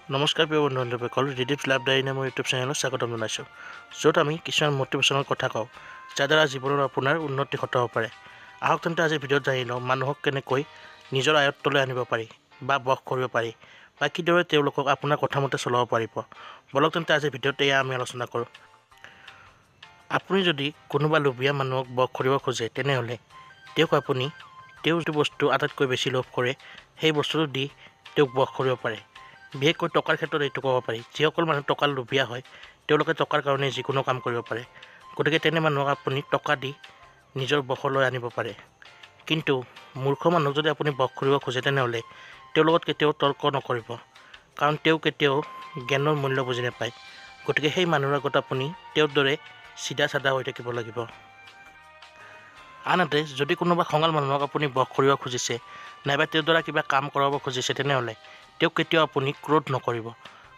নমস্কাৰ প্ৰিয় বন্ধু বান্ধৱীসকল, ৰিডিপছ লাভ ডায়েৰী নামৰ ইউটিউব চেনেলত স্বাগতম জনাইছোঁ, য'ত আমি কিছুমান মটিভেশ্যনেল কথা কওঁ যাৰ দ্বাৰা জীৱনত আপোনাৰ উন্নতি ঘটাব পাৰে। আহক তেন্তে আজিৰ ভিডিঅ'ত জানি লওঁ মানুহক কেনেকৈ নিজৰ আয়ত্তলৈ আনিব পাৰি বা বশ কৰিব পাৰি বা কিদৰে তেওঁলোকক আপোনাৰ কথামতে চলাব পাৰিব। বলক তেন্তে আজিৰ ভিডিঅ'ত এয়া আমি আলোচনা কৰোঁ। আপুনি যদি কোনোবা লোভীয়া মানুহক বশ কৰিব খোজে, তেনেহ'লে তেওঁক আপুনি তেওঁ যিটো বস্তু আটাইতকৈ বেছি লোভ কৰে সেই বস্তুটো দি তেওঁক বশ কৰিব পাৰে। বিশেষকৈ টকাৰ ক্ষেত্ৰত এইটো ক'ব পাৰি, যিসকল মানুহ টকাৰ লোভীয়া হয় তেওঁলোকে টকাৰ কাৰণে যিকোনো কাম কৰিব পাৰে। গতিকে তেনে মানুহক আপুনি টকা দি নিজৰ বশলৈ আনিব পাৰে। কিন্তু মূৰ্খ মানুহক যদি আপুনি বশ কৰিব খোজে, তেনেহ'লে তেওঁৰ লগত কেতিয়াও তৰ্ক নকৰিব, কাৰণ তেওঁ কেতিয়াও জ্ঞানৰ মূল্য বুজি নাপায়। গতিকে সেই মানুহৰ আগত আপুনি তেওঁৰ দৰে চিধা চাধা হৈ থাকিব লাগিব। আনহাতে যদি কোনোবা খঙাল মানুহক আপুনি বশ কৰিব খুজিছে নাইবা তেওঁৰ দ্বাৰা কিবা কাম কৰাব খুজিছে, তেনেহ'লে তেওঁক কেতিয়াও আপুনি ক্ৰোধ নকৰিব,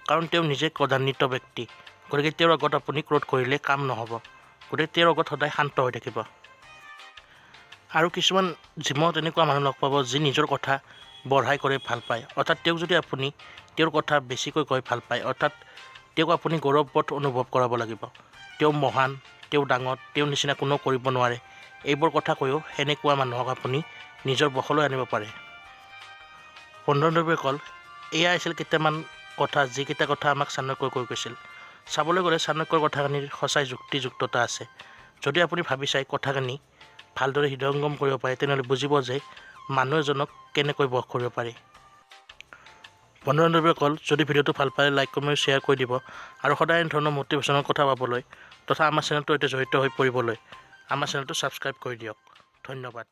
কাৰণ তেওঁ নিজে ক্ৰোধান্বিত ব্যক্তি। গতিকে তেওঁৰ আগত আপুনি ক্ৰোধ কৰিলে কাম নহ'ব। গতিকে তেওঁৰ আগত সদায় শান্ত হৈ থাকিব। আৰু কিছুমান জীৱনত এনেকুৱা মানুহ লগ পাব যি নিজৰ কথা বঢ়াই কৰি ভাল পায়, অৰ্থাৎ তেওঁক যদি আপুনি তেওঁৰ কথা বেছিকৈ কৈ ভাল পায়, অৰ্থাৎ তেওঁক আপুনি গৌৰৱবোধ অনুভৱ কৰাব লাগিব। তেওঁ মহান, তেওঁ ডাঙৰ, তেওঁৰ নিচিনা কোনেও কৰিব নোৱাৰে, এইবোৰ কথা কৈও সেনেকুৱা মানুহক আপুনি নিজৰ বশলৈ আনিব পাৰে। বন্ধু বান্ধৱীসকল, এয়া আছিল কেইটামান কথা যিকেইটা কথা আমাক চাণক্যই কৈ গৈছিল। চাবলৈ গ'লে চাণক্যৰ কথাখিনিৰ সঁচাই যুক্তিযুক্ততা আছে। যদি আপুনি ভাবি চাই কথাখিনি ভালদৰে হৃদয়ংগম কৰিব পাৰে, তেনেহ'লে বুজিব যে মানুহ এজনক কেনেকৈ বশ কৰিব পাৰি। বন্ধু বান্ধৱীসকল, যদি ভিডিঅ'টো ভাল পালে লাইক, কমেণ্ট, শ্বেয়াৰ কৰি দিব আৰু সদায় এনেধৰণৰ মটিভেশ্যনেল কথা পাবলৈ তথা আমাৰ চেনেলটোৰ সৈতে জড়িত হৈ পৰিবলৈ আমাৰ চেনেলটো ছাবস্ক্ৰাইব কৰি দিয়ক। ধন্যবাদ।